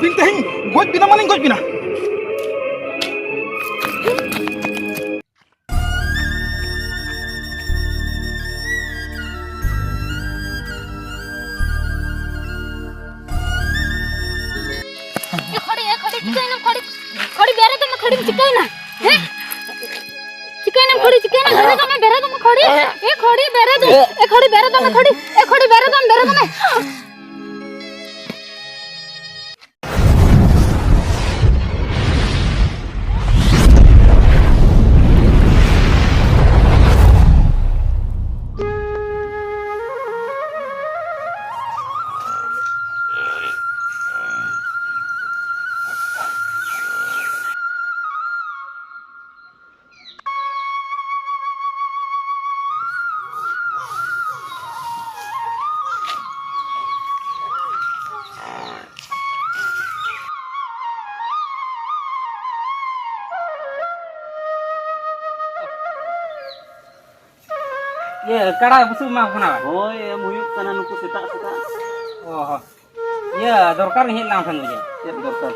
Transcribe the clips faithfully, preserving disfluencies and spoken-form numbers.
ᱵᱤᱱ ᱛᱮᱦᱮᱧ ᱜᱚᱡ ᱵᱤᱱᱟ ᱢᱟᱱᱮᱧ ᱜᱚᱡ ᱵᱤᱱᱟ᱾ ᱮ ᱠᱷᱚᱲᱤ, ᱮ ᱠᱷᱚᱲᱤ, ᱪᱤᱠᱟᱹᱭᱮᱱᱟᱢ ᱠᱷᱚᱲᱤ? ᱠᱷᱚᱲᱤ ᱵᱮᱨᱮᱫᱚᱜ ᱢᱮ, ᱠᱷᱚᱲᱤᱢ ᱪᱤᱠᱟᱹᱭᱮᱱᱟ? ᱦᱮᱸ? ᱪᱤᱠᱟᱹᱭᱮᱱᱟᱢ ᱠᱷᱚᱲᱤ, ᱪᱤᱠᱟᱹᱭᱮᱱᱟᱢ? ᱵᱮᱨᱮᱫᱚᱜ ᱢᱮ, ᱵᱮᱨᱮᱫᱚᱜ ᱢᱮ ᱠᱷᱚᱲᱤ᱾ ᱮ ᱠᱷᱚᱲᱤ ᱵᱮᱨᱮᱫᱚᱜ ᱢᱮ, ᱮ ᱠᱷᱚᱲᱤ ᱵᱮᱨᱮᱫᱚᱜ ᱢᱮ ᱠᱷᱚᱲᱤ᱾ ᱮ ᱠᱷᱚᱲᱤ ᱵᱮᱨᱮᱫᱚᱜ ᱢᱮ, ᱵᱮᱨᱮᱫᱚᱜ ᱢᱮ᱾ ᱤᱭᱟᱹ, ᱠᱟᱲᱟ ᱵᱩᱥᱩᱵ ᱮᱢᱟ ᱠᱚ ᱠᱟᱱᱟ ᱵᱟᱝ? ᱦᱳᱭ, ᱮᱢ ᱦᱩᱭᱩᱜ ᱠᱟᱱᱟ ᱱᱩᱠᱩ ᱥᱮᱛᱟᱜ ᱥᱮᱛᱟᱜ᱾ ᱚ ᱦᱚᱸ᱾ ᱤᱭᱟᱹ, ᱫᱚᱨᱠᱟᱨ ᱤᱧ ᱦᱮᱡ ᱞᱮᱱ ᱛᱟᱦᱮᱸᱫ ᱵᱩᱡᱷᱟᱹᱣ᱾ ᱪᱮᱫ ᱫᱚᱨᱠᱟᱨ?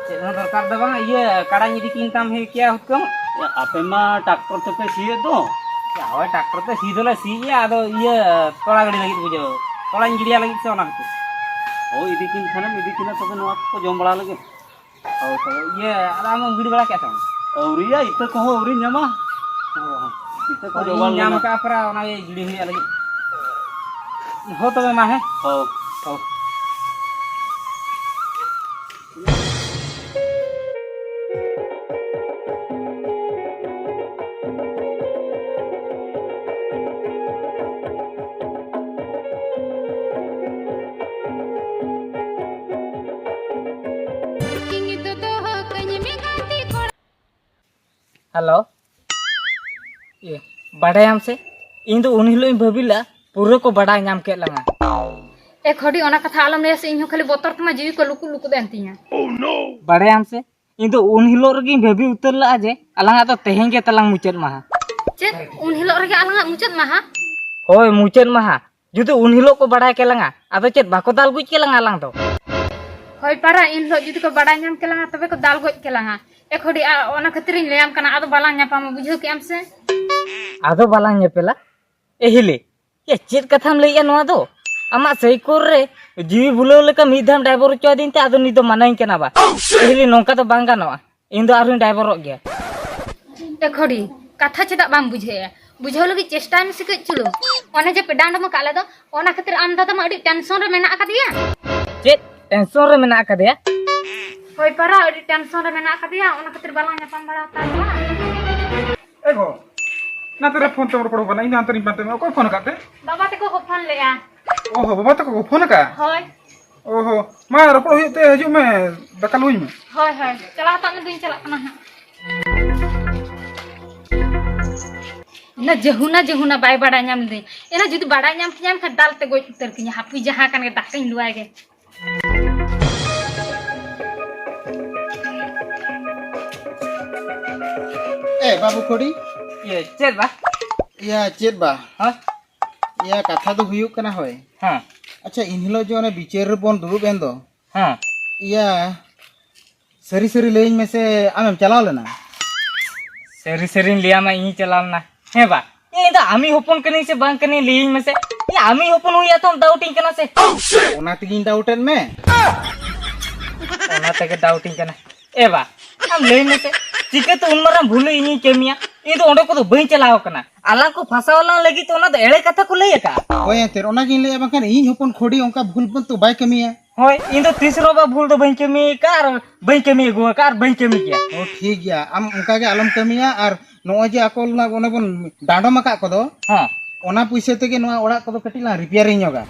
ᱪᱮᱫ ᱦᱚᱸ ᱫᱚᱨᱠᱟᱨ ᱫᱚ ᱵᱟᱝ, ᱤᱭᱟᱹ, ᱠᱟᱲᱟᱧ ᱤᱫᱤ ᱠᱤᱧ ᱛᱟᱢ ᱦᱮᱸ ᱠᱮᱭᱟ ᱦᱩᱛᱠᱟᱹᱢ᱾ ᱭᱟ, ᱟᱯᱮ ᱢᱟ ᱴᱨᱟᱠᱴᱚᱨ ᱛᱮᱯᱮ ᱥᱤᱭᱮᱫ ᱫᱚ᱾ ᱭᱟ, ᱦᱳᱭ, ᱴᱨᱟᱠᱴᱚᱨ ᱛᱮ ᱥᱤ ᱫᱚᱞᱮ ᱥᱤᱭᱮᱫ ᱜᱮᱭᱟ, ᱟᱫᱚ ᱤᱭᱟᱹ, ᱛᱚᱲᱟ ᱜᱟᱹᱰᱤ ᱞᱟᱹᱜᱤᱫ ᱵᱩᱡᱷᱟᱹᱣ, ᱛᱚᱲᱟᱧ ᱜᱤᱰᱤᱭᱟ ᱞᱟᱹᱜᱤᱫ ᱥᱮ ᱚᱱᱟ ᱠᱷᱟᱹᱛᱤᱨ᱾ ᱦᱳᱭ, ᱤᱫᱤ ᱠᱤᱧ ᱠᱷᱟᱱᱮᱢ ᱤᱫᱤ ᱠᱤᱱᱟ, ᱛᱚᱵᱮ ᱱᱚᱣᱟ ᱠᱚ ᱡᱚᱢ ᱵᱟᱲᱟ ᱞᱟᱹᱜᱤᱫ᱾ ᱦᱳᱭ, ᱛᱚᱵᱮ ᱤᱭᱟᱹ, ᱟᱫᱚ ᱟᱢᱮᱢ ᱜᱤᱰᱤ ᱵᱟᱲᱟ ᱠᱮᱫᱟ ᱥᱮ ᱵᱟᱝ? ᱟᱹᱣᱨᱤᱭᱟ, ᱤᱛᱟᱹ ᱠᱚᱦᱚᱸ ᱟᱹᱣᱨᱤ ᱧᱟᱢᱟ᱾ ᱚ, ᱤᱛᱟᱹ ᱠᱚ ᱦᱳᱭ, ᱡᱚᱜᱟᱲ ᱤᱧ ᱧᱟᱢ ᱞᱮᱱᱟ᱾ ᱟᱠᱟᱫᱼᱟ ᱯᱟᱨᱟ, ᱚᱱᱟᱜᱮ ᱜᱤᱰᱤ ᱦᱩᱭᱩᱜᱼᱟ ᱞᱟᱹᱜᱤᱫ᱾ ᱦᱳ, ᱛᱚᱵᱮ ᱢᱟ, ᱦᱮᱸ? ᱦᱳ᱾ ᱦᱳ᱾ ᱦᱮᱞᱳ᱾ ᱤᱭᱟᱹ, ᱵᱟᱰᱟᱭᱟᱢ ᱥᱮ, ᱤᱧ ᱫᱚ ᱩᱱ ᱦᱤᱞᱳᱜ ᱤᱧ ᱵᱷᱟᱹᱵᱤ ᱞᱮᱫᱼᱟ, ᱯᱩᱨᱟᱹ ᱠᱚ ᱵᱟᱰᱟᱭ ᱧᱟᱢ ᱠᱮᱫ ᱞᱟᱝᱟ᱾ ᱮ ᱠᱷᱚᱰᱤ, ᱚᱱᱟ ᱠᱟᱛᱷᱟ ᱟᱞᱚᱢ ᱞᱟᱹᱭᱟ ᱥᱮ, ᱤᱧ ᱦᱚᱸ ᱠᱷᱟᱹᱞᱤ ᱵᱚᱛᱚᱨ ᱛᱮᱢᱟ ᱡᱤᱣᱤ ᱠᱚ ᱞᱩᱠᱩᱫ ᱞᱩᱠᱩᱫ ᱮᱱ ᱛᱤᱧᱟ᱾ ᱵᱟᱰᱟᱭᱟᱢ ᱥᱮ, ᱤᱧ ᱫᱚ ᱩᱱ ᱦᱤᱞᱳᱜ ᱨᱮᱜᱮᱧ ᱵᱷᱟᱹᱵᱤ ᱩᱛᱟᱹᱨ ᱞᱮᱫᱼᱟ ᱡᱮ ᱟᱞᱟᱝᱟᱜ ᱫᱚ ᱛᱮᱦᱮᱧ ᱜᱮ ᱛᱟᱞᱟᱝ ᱢᱩᱪᱟᱹᱫ ᱢᱟᱦᱟ᱾ ᱪᱮᱫ? ᱩᱱ ᱦᱤᱞᱳᱜ ᱨᱮᱜᱮ ᱟᱞᱟᱝᱟᱜ ᱢᱩᱪᱟᱹᱫ ᱢᱟᱦᱟ? ᱦᱳᱭ, ᱢᱩᱪᱟᱹᱫ ᱢᱟᱦᱟ᱾ ᱡᱩᱫᱤ ᱩᱱ ᱦᱤᱞᱳᱜ ᱠᱚ ᱵᱟᱰᱟᱭ ᱠᱮᱫ ᱞᱟᱝᱟ, ᱟᱫᱚ ᱪᱮᱫ ᱵᱟᱠᱚ ᱫᱟᱞ ᱜᱚᱡ ᱠᱮᱫ ᱞᱟᱝᱟ ᱟᱞᱟᱝ ᱫᱚ? ᱦᱳᱭ ᱯᱟᱨᱟ, ᱤᱱ ᱦᱤᱞᱳᱜ ᱡᱩᱫᱤ ᱠᱚ ᱵᱟᱰᱟᱭ ᱧᱟᱢ ᱠᱮᱞᱟᱝᱟ, ᱛᱚᱵᱮ ᱠᱚ ᱫᱟᱞ ᱜᱚᱡ ᱠᱮᱞᱟᱝᱟ᱾ ᱮ ᱠᱷᱚᱰᱤ, ᱟ, ᱚᱱᱟ ᱠᱷᱟᱹᱛᱤᱨᱤᱧ ᱞᱟᱹᱭᱟᱢ ᱠᱟᱱᱟ, ᱟᱫᱚ ᱵᱟᱞᱟᱝ ᱧᱟᱯᱟᱢᱟ, ᱵᱩᱡᱷᱟᱹᱣ ᱠᱮᱜ ᱟᱢ ᱥᱮ? ᱟᱫᱚ ᱵᱟᱞᱟᱝ ᱧᱮᱯᱮᱞᱟ? ᱮ ᱦᱤᱞᱤ, ᱮ ᱪᱮᱫ ᱠᱟᱛᱷᱟᱢ ᱞᱟᱹᱭᱮᱜᱼᱟ ᱱᱚᱣᱟ ᱫᱚ? ᱟᱢᱟᱜ ᱥᱟᱹᱭᱠᱚᱞ ᱨᱮ ᱡᱤᱣᱤ ᱵᱷᱩᱞᱟᱹᱣ ᱞᱮᱠᱟ ᱢᱤᱫ ᱫᱷᱟᱣ ᱰᱟᱭᱵᱚᱨ ᱦᱚᱪᱚ ᱟᱹᱫᱤᱧ ᱛᱮ ᱟᱫᱚ ᱱᱤᱛ ᱫᱚ ᱢᱟᱱᱟᱧ ᱠᱟᱱᱟ ᱵᱟ᱾ ᱮ ᱦᱤᱞᱤ, ᱱᱚᱝᱠᱟ ᱫᱚ ᱵᱟᱝ ᱜᱟᱱᱚᱜᱼᱟ, ᱤᱧ ᱫᱚ ᱟᱨᱦᱚᱸᱧ ᱰᱟᱭᱵᱚᱨᱚᱜ ᱜᱮᱭᱟ᱾ ᱮ ᱠᱷᱚᱰᱤ, ᱠᱟᱛᱷᱟ ᱪᱮᱫᱟᱜ ᱵᱟᱢ ᱵᱩᱡᱷᱟᱹᱣᱮᱜᱼᱟ? ᱵᱩᱡᱷᱟᱹᱣ ᱞᱟᱹᱜᱤᱫ ᱪᱮᱥᱴᱟᱭ ᱢᱮᱥᱮ ᱠᱟᱹᱡ ᱪᱩᱞᱩᱝ᱾ ᱚᱱᱮ ᱡᱮ ᱯᱮ ᱰᱟᱸᱰᱚᱢ ᱟᱠᱟᱫ ᱞᱮ ᱫᱚ, ᱚᱱᱟ ᱠᱷᱟᱹᱛᱤᱨ ᱟᱢ ᱫᱟᱫᱟ ᱢᱟ ᱟᱹᱰᱤ ᱴᱮᱱᱥᱚᱱ ᱨᱮ ᱢᱮᱱᱟᱜ ᱟᱠᱟᱫᱮᱭᱟ᱾ ᱪᱮᱫ ᱴᱮᱱᱥᱚᱱ ᱨᱮ ᱢᱮᱱᱟᱜ ᱟᱠᱟᱫᱮᱭᱟ? ᱦᱳᱭ ᱯᱟᱨᱟ, ᱟᱹᱰᱤ ᱴᱮᱱᱥᱚᱱ ᱨᱮ ᱢᱮᱱᱟᱜ ᱟᱠᱟᱫᱮᱭᱟ, ᱚᱱᱟ ᱠᱷᱟᱹᱛᱤᱨ ᱵᱟᱞᱟᱝ ᱧᱟᱯᱟᱢ ᱵᱟᱲᱟ ᱦᱟᱛᱟᱲ ᱠᱟᱱᱟ᱾ ᱮ ᱜᱚ, ᱱᱟᱛᱮ ᱨᱮ ᱯᱷᱳᱱ ᱛᱮᱢ ᱨᱚᱯᱚᱲ ᱠᱟᱱᱟ, ᱤᱧ ᱫᱚ ᱦᱟᱱᱛᱮ ᱨᱤᱧ ᱯᱟᱱᱛᱮ ᱢᱮ᱾ ᱚᱠᱚᱭ ᱯᱷᱳᱱ ᱟᱠᱟᱫ ᱛᱮ? ᱵᱟᱵᱟ ᱛᱟᱠᱚ ᱠᱚ ᱯᱷᱳᱱ ᱞᱮᱜᱼᱟ᱾ ᱚ ᱦᱚ, ᱵᱟᱵᱟ ᱛᱟᱠᱚ ᱠᱚ ᱯᱷᱳᱱ ᱟᱠᱟᱫᱼᱟ? ᱦᱳᱭ᱾ ᱚ ᱦᱚ, ᱢᱟ ᱨᱚᱯᱚᱲ ᱦᱩᱭᱩᱜ ᱛᱮ ᱦᱤᱡᱩᱜ ᱢᱮ, ᱫᱟᱠᱟ ᱞᱩᱭ ᱢᱮ᱾ ᱦᱳᱭ, ᱦᱳᱭ, ᱪᱟᱞᱟᱣ ᱦᱟᱛᱟᱲ ᱱᱟᱹᱧ, ᱫᱩᱧ ᱪᱟᱞᱟᱜ ᱠᱟᱱᱟ ᱦᱟᱸᱜ᱾ ᱚᱱᱟ ᱡᱟᱹᱦᱩᱱᱟ, ᱡᱟᱹᱦᱩᱱᱟ ᱵᱟᱭ ᱵᱟᱲᱟᱭ ᱧᱟᱢ ᱞᱮᱫᱟᱹᱧ᱾ ᱮᱱᱟ ᱡᱩᱫᱤ ᱵᱟᱲᱟᱭ ᱧᱟᱢ ᱠᱮᱧᱟᱢ ᱠᱷᱟᱱ ᱫᱟᱞ ᱛᱮ ᱜᱚᱡ ᱩᱛᱟᱹᱨ ᱠᱤᱧᱟ᱾ ᱦᱟᱯᱩᱭ ᱡᱟᱦᱟᱸ ᱠᱟᱱ ᱜᱮ ᱫᱟᱠᱟᱧ ᱞᱩᱣᱟᱭ ᱜᱮ᱾ ᱮ ᱵᱟᱹᱵᱩ ᱠᱩᱲᱤ᱾ ᱤᱭᱟᱹ, ᱪᱮᱫ ᱵᱟ? ᱤᱭᱟᱹ, ᱪᱮᱫ ᱵᱟ? ᱦᱮᱸ? ᱤᱭᱟᱹ, ᱠᱟᱛᱷᱟ ᱫᱚ ᱦᱩᱭᱩᱜ ᱠᱟᱱᱟ, ᱦᱳᱭ᱾ ᱦᱮᱸ᱾ ᱟᱪᱪᱷᱟ, ᱤᱱ ᱦᱤᱞᱳᱜ ᱡᱮ ᱚᱱᱮ ᱵᱤᱪᱟᱹᱨ ᱨᱮᱵᱚᱱ ᱫᱩᱲᱩᱵ ᱮᱱ ᱫᱚ᱾ ᱦᱮᱸ᱾ ᱤᱭᱟᱹ, ᱥᱟᱹᱨᱤ ᱥᱟᱹᱨᱤ ᱞᱟᱹᱭᱟᱹᱧ ᱢᱮᱥᱮ, ᱟᱢᱮᱢ ᱪᱟᱞᱟᱣ ᱞᱮᱱᱟ? ᱥᱟᱹᱨᱤ ᱥᱟᱹᱨᱤᱧ ᱞᱟᱹᱭᱟᱢᱟ, ᱤᱧᱤᱧ ᱪᱟᱞᱟᱣ ᱞᱮᱱᱟ᱾ ᱦᱮᱸ ᱵᱟ, ᱤᱧ ᱫᱚ ᱟᱢᱤᱡ ᱦᱚᱯᱚᱱ ᱠᱟᱹᱱᱟᱹᱧ ᱥᱮ ᱵᱟᱝ ᱠᱟᱹᱱᱟᱹᱧ ᱞᱟᱹᱭᱟᱹᱧ ᱢᱮᱥᱮ᱾ ᱤᱧ ᱟᱢᱤᱡ ᱦᱚᱯᱚᱱ ᱦᱩᱭ ᱟᱛᱚᱢ ᱰᱟᱣᱩᱴᱤᱧ ᱠᱟᱱᱟ ᱥᱮ? ᱚᱱᱟ ᱛᱮᱜᱤᱧ ᱰᱟᱣᱩᱴᱮᱫ ᱢᱮ᱾ ᱚᱱᱟ ᱛᱮᱜᱮ ᱰᱟᱣᱩᱴᱤᱧ ᱠᱟᱱᱟ᱾ ᱮ ᱵᱟ, ᱟᱢ ᱞᱟᱹᱭ ᱢᱮᱥᱮ, ᱪᱤᱠᱟᱹᱛᱮ ᱩᱱ ᱢᱟᱨᱟᱝ ᱵᱷᱩᱞ ᱤᱧᱤᱧ ᱠᱟᱹᱢᱤᱭᱟ? ᱤᱧ ᱫᱚ ᱚᱸᱰᱮ ᱠᱚᱫᱚ ᱵᱟᱹᱧ ᱪᱟᱞᱟᱣ ᱠᱟᱱᱟ᱾ ᱟᱞᱟᱝ ᱠᱚ ᱯᱷᱟᱸᱥᱟᱣ ᱟᱞᱟᱝ ᱞᱟᱹᱜᱤᱫ ᱛᱮ ᱚᱱᱟ ᱫᱚ ᱮᱲᱮ ᱠᱟᱛᱷᱟ ᱠᱚ ᱞᱟᱹᱭ ᱟᱠᱟᱫᱼᱟ᱾ ᱦᱳᱭ ᱮᱱᱛᱮᱫ, ᱚᱱᱟᱜᱤᱧ ᱞᱟᱹᱭᱮᱫᱼᱟ, ᱵᱟᱝᱠᱷᱟᱱ ᱤᱧ ᱦᱚᱯᱚᱱ ᱠᱷᱚᱰᱤ ᱚᱱᱠᱟ ᱵᱷᱩᱞ ᱵᱷᱩᱞ ᱛᱚ ᱵᱟᱭ ᱠᱟᱹᱢᱤᱭᱟ᱾ ᱦᱳᱭ, ᱤᱧ ᱫᱚ ᱛᱤᱥ ᱨᱮᱦᱚᱸ ᱵᱟ ᱵᱷᱩᱞ ᱫᱚ ᱵᱟᱹᱧ ᱠᱟᱹᱢᱤ ᱟᱠᱟᱫ ᱟᱨ ᱵᱟᱹᱧ ᱠᱟᱹᱢᱤ ᱟᱹᱜᱩ ᱟᱠᱟᱫ ᱟᱨ ᱵᱟᱹᱧ ᱠᱟᱹᱢᱤ ᱜᱮᱭᱟ᱾ ᱚ, ᱴᱷᱤᱠ ᱜᱮᱭᱟ, ᱟᱢ ᱚᱱᱠᱟ ᱜᱮ ᱟᱞᱚᱢ ᱠᱟᱹᱢᱤᱭᱟ᱾ ᱟᱨ ᱱᱚᱜᱼᱚᱭ ᱡᱮ ᱟᱠᱚ ᱚᱱᱟ ᱚᱱᱮ ᱵᱚᱱ ᱰᱟᱸᱰᱚᱢ ᱟᱠᱟᱫ ᱠᱚᱫᱚ, ᱦᱮᱸ᱾ ᱚᱱᱟ ᱯᱩᱭᱥᱟᱹ ᱛᱮᱜᱮ ᱱᱚᱣᱟ ᱚᱲᱟᱜ ᱠᱚᱫᱚ ᱠᱟᱹᱴᱤᱡ ᱞᱟᱝ ᱨᱤᱯᱮᱭᱟᱨᱤᱝ ᱧᱚᱜᱟ᱾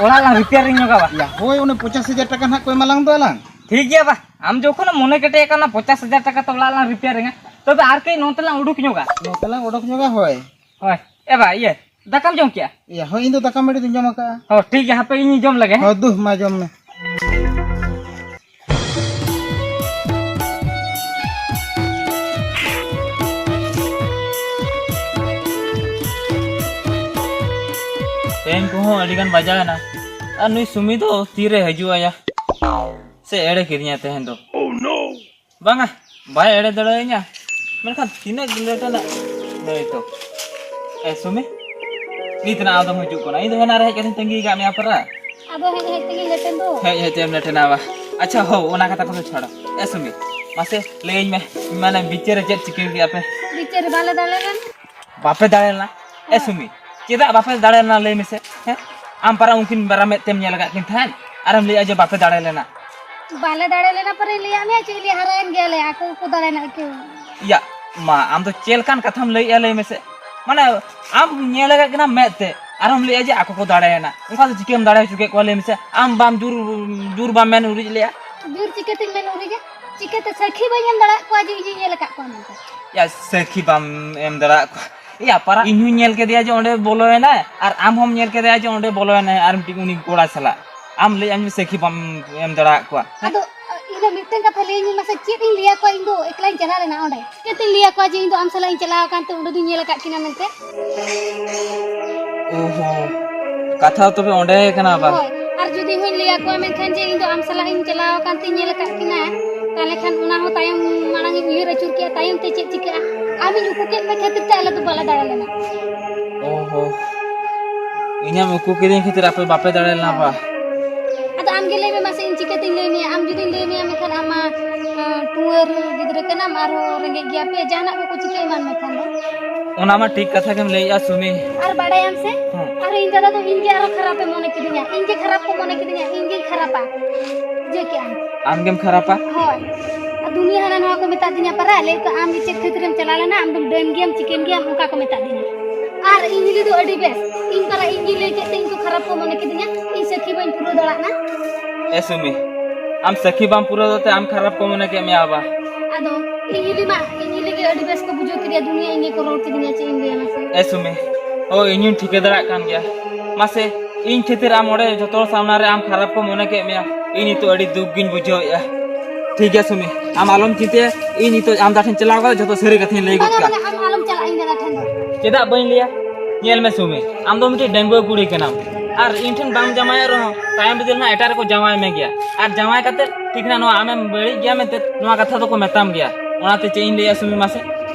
ᱚᱲᱟᱜ ᱞᱟᱝ ᱨᱤᱯᱮᱭᱟᱨᱤᱝ ᱧᱚᱜᱟ ᱵᱟ? ᱭᱟ, ᱦᱳᱭ, ᱚᱱᱮ ᱯᱚᱧᱪᱟᱥ ᱦᱟᱡᱟᱨ ᱴᱟᱠᱟ ᱱᱟᱦᱟᱜ ᱠᱚ ᱮᱢᱟ ᱞᱟᱝ ᱫᱚ ᱟᱞᱟᱝ᱾ ᱴᱷᱤᱠ ᱜᱮᱭᱟ ᱵᱟ, ᱟᱢ ᱡᱚᱠᱷᱚᱱᱮᱢ ᱢᱚᱱᱮ ᱠᱮᱴᱮᱡ ᱟᱠᱟᱱᱟ ᱯᱚᱧᱪᱟᱥ ᱦᱟᱡᱟᱨ ᱴᱟᱠᱟ ᱛᱮ ᱚᱲᱟᱜ ᱞᱟᱝ ᱨᱤᱯᱮᱭᱟᱨᱤᱝᱟ, ᱛᱚᱵᱮ ᱟᱨ ᱠᱟᱹᱡ ᱱᱚᱛᱮ ᱞᱟᱝ ᱩᱰᱩᱠ ᱧᱚᱜᱟ᱾ ᱱᱚᱛᱮ ᱞᱟᱝ ᱩᱰᱩᱠ ᱧᱚᱜᱟ, ᱦᱳᱭ᱾ ᱦᱳᱭ, ᱮ ᱵᱟ, ᱤᱭᱟᱹ, ᱫᱟᱠᱟᱢ ᱡᱚᱢ ᱠᱮᱜᱼᱟ? ᱤᱭᱟᱹ, ᱦᱳᱭ, ᱤᱧ ᱫᱚ ᱫᱟᱠᱟ ᱢᱟᱹᱰᱤ ᱫᱩᱧ ᱡᱚᱢ ᱟᱠᱟᱜᱼᱟ᱾ ᱦᱚᱸ, ᱴᱷᱤᱠ ᱜᱮᱭᱟ, ᱦᱟᱯᱮ ᱤᱧᱤᱧ ᱡᱚᱢ ᱞᱮᱜᱮ, ᱦᱮᱸ? ᱦᱳᱭ, ᱫᱩ, ᱢᱟ ᱡᱚᱢ ᱢᱮ᱾ ᱛᱮᱦᱮᱧ ᱠᱚᱦᱚᱸ ᱟᱹᱰᱤ ᱜᱟᱱ ᱵᱟᱡᱟᱣ ᱮᱱᱟ᱾ ᱟᱨ ᱱᱩᱭ ᱥᱩᱢᱤ ᱫᱚ ᱛᱤᱨᱮ ᱦᱤᱡᱩᱜ ᱟᱭᱟ? ᱥᱮ ᱮᱲᱮ ᱠᱤᱫᱤᱧᱟ ᱛᱮᱦᱮᱧ ᱫᱚ? ᱵᱟᱝᱟ, ᱵᱟᱭ ᱮᱲᱮ ᱫᱟᱲᱮᱭᱟᱹᱧᱟ᱾ ᱢᱮᱱᱠᱷᱟᱱ ᱛᱤᱱᱟᱹᱜ ᱞᱮᱴ ᱮᱱᱟ? ᱱᱩᱭ ᱛᱚ᱾ ᱮ ᱥᱩᱢᱤ, ᱱᱤᱛ ᱱᱟ ᱟᱫᱚᱢ ᱦᱤᱡᱩᱜ ᱠᱟᱱᱟ? ᱤᱧ ᱫᱚ ᱦᱮᱱᱟ ᱨᱮ ᱦᱮᱡ ᱠᱟᱛᱮᱧ ᱛᱟᱺᱜᱤ ᱠᱟᱜ ᱢᱮᱭᱟ ᱯᱟᱨᱟ᱾ ᱟᱫᱚ ᱦᱮᱡ ᱦᱮᱡ ᱛᱮᱜᱮᱧ ᱞᱮᱴ ᱮᱱ ᱫᱚ᱾ ᱦᱮᱡ ᱦᱮᱡ ᱛᱮᱢ ᱞᱮᱴ ᱮᱱᱟ ᱵᱟ᱾ ᱟᱪᱪᱷᱟ, ᱦᱳ, ᱚᱱᱟ ᱠᱟᱛᱷᱟ ᱠᱚᱫᱚ ᱪᱷᱟᱲᱚ᱾ ᱮ ᱥᱩᱢᱤ, ᱢᱟᱥᱮ ᱞᱟᱹᱭᱟᱹᱧ ᱢᱮ, ᱢᱟᱱᱮ ᱵᱤᱪᱟᱹᱨ ᱨᱮ ᱪᱮᱫ ᱪᱤᱠᱟᱹ ᱠᱮᱫᱟ ᱯᱮ? ᱵᱤᱪᱟᱹᱨ ᱨᱮ ᱵᱟᱞᱮ ᱫᱟᱲᱮ ᱞᱮᱱ᱾ ᱵᱟᱯᱮ ᱫᱟᱲᱮ ᱞᱮᱱᱟ? ᱮ ᱦᱳᱭ᱾ ᱥᱩᱢᱤ, ᱪᱮᱫᱟᱜ ᱵᱟᱯᱮ ᱫᱟᱲᱮ ᱞᱮᱱᱟ ᱞᱟᱹᱭ ᱢᱮᱥᱮ? ᱦᱮᱸ? ᱟᱢ ᱯᱟᱨᱟ ᱩᱱᱠᱤᱱ ᱵᱟᱨᱟ ᱢᱮᱫ ᱛᱮᱢ ᱧᱮᱞ ᱟᱠᱟᱫ ᱠᱤᱱ ᱛᱟᱦᱮᱸᱫ, ᱟᱨᱮᱢ ᱞᱟᱹᱭᱟ ᱡᱮ ᱵᱟᱯᱮ ᱫᱟᱲᱮ ᱞᱮᱱᱟ᱾ ᱵᱟᱞᱮ ᱫᱟᱲᱮ ᱞᱮᱱᱟ ᱯᱟᱨᱟᱧ ᱞᱟᱹᱭᱟᱫ ᱢᱮᱭᱟ, ᱪᱮᱫ ᱞᱟᱹᱭᱟ, ᱦᱟᱨᱟᱭᱮᱱ ᱜᱮᱭᱟᱞᱮ, ᱟᱠᱚ ᱠᱚ ᱫᱟᱲᱮᱭᱮᱱᱟ ᱠᱚ᱾ ᱤᱭᱟ, ᱢᱟ, ᱟᱢ ᱫᱚ ᱪᱮᱫ ᱞᱮᱠᱟᱱ ᱠᱟᱛᱷᱟᱢ ᱞᱟᱹᱭᱮᱜᱼᱟ ᱞᱟᱹᱭ ᱢᱮᱥᱮ? ᱢᱟᱱᱮ, ᱟᱢ ᱧᱮᱞ ᱟᱠᱟᱫ ᱠᱤᱱᱟ ᱢᱮᱫ ᱛᱮ, ᱟᱨᱦᱚᱸᱢ ᱞᱟᱹᱭᱮᱜᱼᱟ ᱡᱮ ᱟᱠᱚ ᱠᱚ ᱫᱟᱲᱮᱭᱮᱱᱟ᱾ ᱚᱱᱠᱟ ᱫᱚ ᱪᱤᱠᱟᱹᱢ ᱫᱟᱲᱮ ᱦᱚᱪᱚ ᱠᱮᱫ ᱠᱚᱣᱟ ᱞᱟᱹᱭ ᱢᱮᱥᱮ? ᱟᱢ ᱵᱟᱢ ᱡᱳᱨ, ᱡᱳᱨ ᱵᱟᱢ ᱢᱮᱱ ᱩᱨᱤᱡ ᱞᱮᱜᱼᱟ? ᱡᱳᱨ ᱪᱤᱠᱟᱹᱛᱤᱧ ᱢᱮᱱ ᱩᱨᱤᱡᱟ? ᱪᱤᱠᱟᱹᱛᱮ ᱥᱟᱹᱠᱷᱤ ᱵᱟᱹᱧ ᱮᱢ ᱫᱟᱲᱮᱭᱟᱜ ᱠᱚᱣᱟ ᱡᱮ ᱤᱧᱤᱧ ᱧᱮᱞ ᱟᱠᱟᱫ ᱠᱚᱣᱟ ᱢᱮᱱᱛᱮ? ᱭᱟ, ᱥᱟᱹᱠᱷᱤ ᱵᱟᱢ ᱮᱢ ᱫᱟᱲᱮᱭᱟᱜ ᱠᱚᱣᱟ? ᱭᱟ, ᱯᱟᱨᱟ, ᱤᱧ ᱦᱚᱸᱧ ᱧᱮᱞ ᱠᱮᱫᱮᱭᱟ ᱡᱮ ᱚᱸᱰᱮ ᱵᱚᱞᱚᱭᱮᱱᱟᱭ, ᱟᱨ ᱟᱢ ᱦᱚᱸᱢ ᱧᱮᱞ ᱠᱮᱫᱮᱭᱟ ᱡᱮ ᱚᱸᱰᱮ ᱵᱚᱞᱚᱭᱮᱱᱟᱭ ᱟᱨ ᱢᱤᱫᱴᱤᱡ ᱩᱱᱤ ᱠᱚᱲᱟ ᱥᱟᱞᱟᱜ᱾ ᱟᱢ ᱞᱟᱹᱭᱮᱫ ᱟᱢ ᱥᱟᱹᱠᱷᱤ ᱵᱟᱢ ᱮᱢ ᱫᱟᱲᱮᱭᱟᱜ ᱠᱚᱣᱟ? ᱟᱫᱚ, ᱤᱧ ᱫᱚ ᱢᱤᱫᱴᱮᱱ ᱠᱟᱛᱷᱟ ᱞᱟᱹᱭᱟᱹᱧ ᱢᱮ ᱢᱟᱥᱮ, ᱪᱮᱫ ᱤᱧ ᱞᱟᱹᱭ ᱟᱠᱚᱣᱟ? ᱤᱧ ᱫᱚ ᱮᱠᱞᱟᱧ ᱪᱟᱞᱟᱣ ᱞᱮᱱᱟ ᱚᱸᱰᱮ, ᱪᱤᱠᱟᱹᱛᱤᱧ ᱞᱟᱹᱭ ᱟᱠᱚᱣᱟ ᱡᱮ ᱤᱧ ᱫᱚ ᱟᱢ ᱥᱟᱞᱟᱜ ᱤᱧ ᱪᱟᱞᱟᱣ ᱟᱠᱟᱱ ᱛᱮ ᱚᱸᱰᱮ ᱫᱚᱧ ᱧᱮᱞ ᱟᱠᱟᱫ ᱠᱤᱱᱟ ᱢᱮᱱᱛᱮ? ᱚᱦᱚ, ᱠᱟᱛᱷᱟ ᱫᱚ ᱛᱚᱵᱮ ᱚᱸᱰᱮ ᱠᱟᱱᱟ ᱵᱟᱝ? ᱦᱳᱭ, ᱟᱨ ᱡᱩᱫᱤ ᱦᱚᱸᱧ ᱞᱟᱹᱭ ᱟᱠᱚᱣᱟ ᱢᱮᱱᱠᱷᱟᱱ ᱡᱮ ᱤᱧ ᱫᱚ ᱟᱢ ᱥᱟᱞᱟᱜ ᱤᱧ ᱪᱟᱞᱟᱣ ᱟᱠᱟᱱ ᱛᱮᱧ ᱧᱮᱞ ᱟᱠᱟᱫ ᱠᱤᱱᱟ, ᱛᱟᱦᱚᱞᱮ ᱠᱷᱟᱱ ᱚᱱᱟ ᱦᱚᱸ ᱛᱟᱭᱚᱢ ᱢᱟᱲᱟᱝ ᱤᱧ ᱩᱭᱦᱟᱹᱨ ᱟᱹᱪᱩᱨ ᱠᱮᱜᱼᱟ, ᱛᱟᱭᱚᱢ ᱛᱮ ᱪᱮᱫ ᱪᱤᱠᱟᱹᱜᱼᱟ? ᱟᱢᱤᱧ ᱩᱠᱩ ᱠᱮᱫ ᱢᱮ ᱠᱷᱟᱹᱛᱤᱨ ᱛᱮ ᱟᱞᱮ ᱫᱚ ᱵᱟᱞᱮ ᱫᱟᱲᱮ ᱞᱮᱱᱟ᱾ ᱚᱦᱚ, ᱤᱧᱮᱢ ᱩᱠᱩ ᱠᱤᱫᱤᱧ ᱠᱷᱟᱹᱛᱤᱨ ᱟᱯᱮ ᱵᱟᱯᱮ ᱫᱟᱲᱮ ᱞᱮᱱᱟ ᱵᱟ? ᱟᱫᱚ ᱟᱢ ᱜᱮ ᱞᱟᱹᱭ ᱢᱮ ᱢᱟᱥᱮ, ᱤᱧ ᱪᱤᱠᱟᱹᱛᱤᱧ ᱞᱟᱹᱭ ᱢᱮᱭᱟ? ᱟᱢ ᱡᱩᱫᱤᱧ ᱞᱟᱹᱭ ᱢᱮᱭᱟ ᱢᱮᱱᱠᱷᱟᱱ ᱟᱢ ᱢᱟ, ᱟᱸ, ᱴᱩᱣᱟᱹᱨ ᱜᱤᱫᱽᱨᱟᱹ ᱠᱟᱱᱟᱢ, ᱟᱨᱦᱚᱸ ᱨᱮᱸᱜᱮᱡ ᱜᱮᱭᱟ ᱯᱮ, ᱡᱟᱦᱟᱱᱟᱜ ᱠᱚᱠᱚ ᱪᱤᱠᱟᱹ ᱮᱢᱟᱱ ᱢᱮ ᱠᱷᱟᱱ ᱫᱚ᱾ ᱚᱱᱟ ᱢᱟ ᱴᱷᱤᱠ ᱠᱟᱛᱷᱟ ᱜᱮᱢ ᱞᱟᱹᱭᱮᱜᱼᱟ ᱥᱩᱢᱤ᱾ ᱟᱨ ᱵᱟᱲᱟᱭᱟᱢ ᱥᱮ, ᱦᱮᱸ᱾ ᱟᱨ ᱤᱧ ᱫᱟᱫᱟ ᱫᱚ ᱤᱧ ᱜᱮ ᱟᱨᱦᱚᱸ ᱠᱷᱟᱨᱟᱯᱮ ᱢᱚᱱᱮ ᱠᱤᱫᱤᱧᱟ, ᱤᱧ ᱜᱮ ᱠᱷᱟᱨᱟᱯ ᱠᱚ ᱢᱚᱱᱮ ᱠᱤᱫᱤᱧᱟ, ᱤᱧ ᱜᱮᱧ ᱠᱷᱟᱨᱟᱯᱟ᱾ ᱵᱩᱡᱷᱟᱹᱣ ᱠᱮᱜᱼᱟᱢ? ᱟᱢ ᱜᱮᱢ ᱠᱷᱟᱨᱟᱯᱟ? ᱦᱳᱭ᱾ ᱟᱨ ᱫᱩᱱᱤᱭᱟᱹ ᱦᱟᱱᱟ ᱱᱚᱣᱟ ᱠᱚ ᱢᱮᱛᱟ ᱫᱤᱧᱟ ᱯᱟᱨᱟ, ᱞᱟᱹᱭ ᱠᱚ ᱟᱢ ᱜᱮ ᱪᱮᱫ ᱠᱷᱟᱹᱛᱤᱨᱮᱢ ᱪᱟᱞᱟᱣ ᱞᱮᱱᱟ, ᱟᱢ ᱫᱚᱢ ᱰᱟᱹᱱ ᱜᱮᱭᱟᱢ, ᱪᱤᱠᱟᱹᱱ ᱜᱮᱭᱟᱢ, ᱚᱱᱠᱟ ᱠᱚ ᱢᱮᱛᱟ ᱫᱤᱧᱟ᱾ ᱟᱨ ᱤᱧ ᱦᱤᱞᱤ ᱫᱚ ᱟᱹᱰᱤ ᱵᱮᱥ, ᱤᱧ ᱯᱟᱨᱟ ᱤᱧ ᱜᱮ ᱞᱟᱹᱭ ᱠᱮᱫ ᱛᱮ ᱤᱧ ᱠᱚ ᱠᱷᱟᱨᱟᱯ ᱠᱚ ᱢᱚᱱᱮ ᱠᱤᱫᱤᱧᱟ, ᱤᱧ ᱥᱟᱹᱠᱷᱤ ᱵᱟᱹᱧ ᱯᱩᱨᱟᱹᱣ ᱫᱟᱲᱮᱭᱟᱜ ᱠᱟᱱᱟ᱾ ᱮ ᱥᱩᱢᱤ, ᱟᱢ ᱥᱟᱹᱠᱷᱤ ᱵᱟᱢ ᱯᱩᱨᱟᱹᱣ ᱛᱮ ᱟᱢ ᱠᱷᱟᱨᱟᱯ ᱠᱚ ᱢᱚᱱᱮ ᱠᱮᱫ ᱢᱮᱭᱟ ᱟᱵᱟ᱾ ᱟᱫᱚ ᱤᱧ ᱦᱤᱞᱤ ᱢᱟ, ᱤᱧ ᱦᱤᱞᱤ ᱜᱮ ᱟᱹᱰᱤ ᱵᱮᱥ ᱠᱚ ᱵᱩᱡᱷᱟᱹᱣ ᱠᱮᱫᱮᱭᱟ, ᱫᱩᱱᱤᱭᱟᱹ ᱤᱧ ᱜᱮᱠᱚ ᱨᱚᱲ ᱠᱤᱫᱤᱧᱟ, ᱪᱮᱫ ᱤᱧ ᱞᱟᱹᱭᱟ ᱢᱟᱥᱮ? ᱮ ᱥᱩᱢᱤ, ᱦᱳᱭ, ᱤᱧ ᱦᱚᱸᱧ ᱴᱷᱤᱠᱟᱹ ᱫᱟᱲᱮᱭᱟᱜ ᱠᱟᱱ ᱜᱮᱭᱟ᱾ ᱢᱟᱥᱮ, ᱤᱧ ᱠᱷᱟᱹᱛᱤᱨ ᱟᱢ ᱚᱸᱰᱮ ᱡᱚᱛᱚ ᱦᱚᱲ ᱥᱟᱢᱱᱟ ᱨᱮ ᱟᱢ ᱠᱷᱟᱨᱟᱯ ᱠᱚ ᱢᱚᱱᱮ ᱠᱮᱫ ᱢᱮᱭᱟ, ᱤᱧ ᱱᱤᱛᱚᱜ ᱟᱹᱰᱤ ᱫᱩᱠ ᱜᱤᱧ ᱵᱩᱡᱷᱟᱹᱣᱮᱫᱼᱟ᱾ ᱴᱷᱤᱠ ᱜᱮᱭᱟ ᱥᱩᱢᱤ, ᱟᱢ ᱟᱞᱚᱢ ᱪᱤᱱᱛᱟᱹᱭᱟ, ᱤᱧ ᱱᱤᱛᱚᱜ ᱟᱢ ᱫᱟ ᱴᱷᱮᱱ ᱪᱟᱞᱟᱣ ᱠᱟᱛᱮ ᱡᱚᱛᱚ ᱥᱟᱹᱨᱤ ᱠᱟᱛᱷᱟᱧ ᱞᱟᱹᱭ ᱜᱚᱫ ᱵᱟᱝᱟ, ᱠᱟᱜᱼᱟ᱾ ᱵᱟᱝᱟ, ᱟᱢ ᱟᱞᱚᱢ ᱪᱟᱞᱟᱜᱼᱟ ᱤᱧ ᱫᱟᱫᱟ ᱴᱷᱮᱱ ᱫᱚ᱾ ᱪᱮᱫᱟᱜ ᱵᱟᱹᱧ ᱞᱟᱹᱭᱟ? ᱧᱮᱞ ᱢᱮ ᱥᱩᱢᱤ, ᱟᱢ ᱫᱚ ᱢᱤᱫᱴᱤᱡ ᱰᱟᱺᱜᱩᱣᱟᱹ ᱠᱩᱲᱤ ᱠᱟᱱᱟᱢ᱾ ᱟᱨ ᱤᱧ ᱴᱷᱮᱱ ᱵᱟᱢ ᱡᱟᱶᱟᱭᱚᱜ ᱨᱮᱦᱚᱸ, ᱛᱟᱭᱚᱢ ᱵᱤᱫᱟᱹᱞ ᱱᱟᱜ ᱮᱴᱟᱜ ᱨᱮᱠᱚ ᱡᱟᱶᱟᱭ ᱢᱮ ᱜᱮᱭᱟ᱾ ᱟᱨ ᱡᱟᱶᱟᱭ ᱠᱟᱛᱮ ᱴᱷᱤᱠ ᱱᱟ ᱱᱚᱣᱟ ᱟᱢᱮᱢ ᱵᱟᱹᱲᱤᱡ ᱜᱮᱭᱟ ᱢᱮᱱᱛᱮ ᱱᱚᱣᱟ ᱠᱟᱛᱷᱟ ᱫᱚᱠᱚ ᱢᱮᱛᱟᱢ ᱜᱮᱭᱟ᱾ ᱚᱱᱟᱛᱮ ᱪᱮᱫ ᱤᱧ ᱞᱟᱹᱭᱟ ᱥᱩᱢᱤ ᱢᱟᱥᱮ,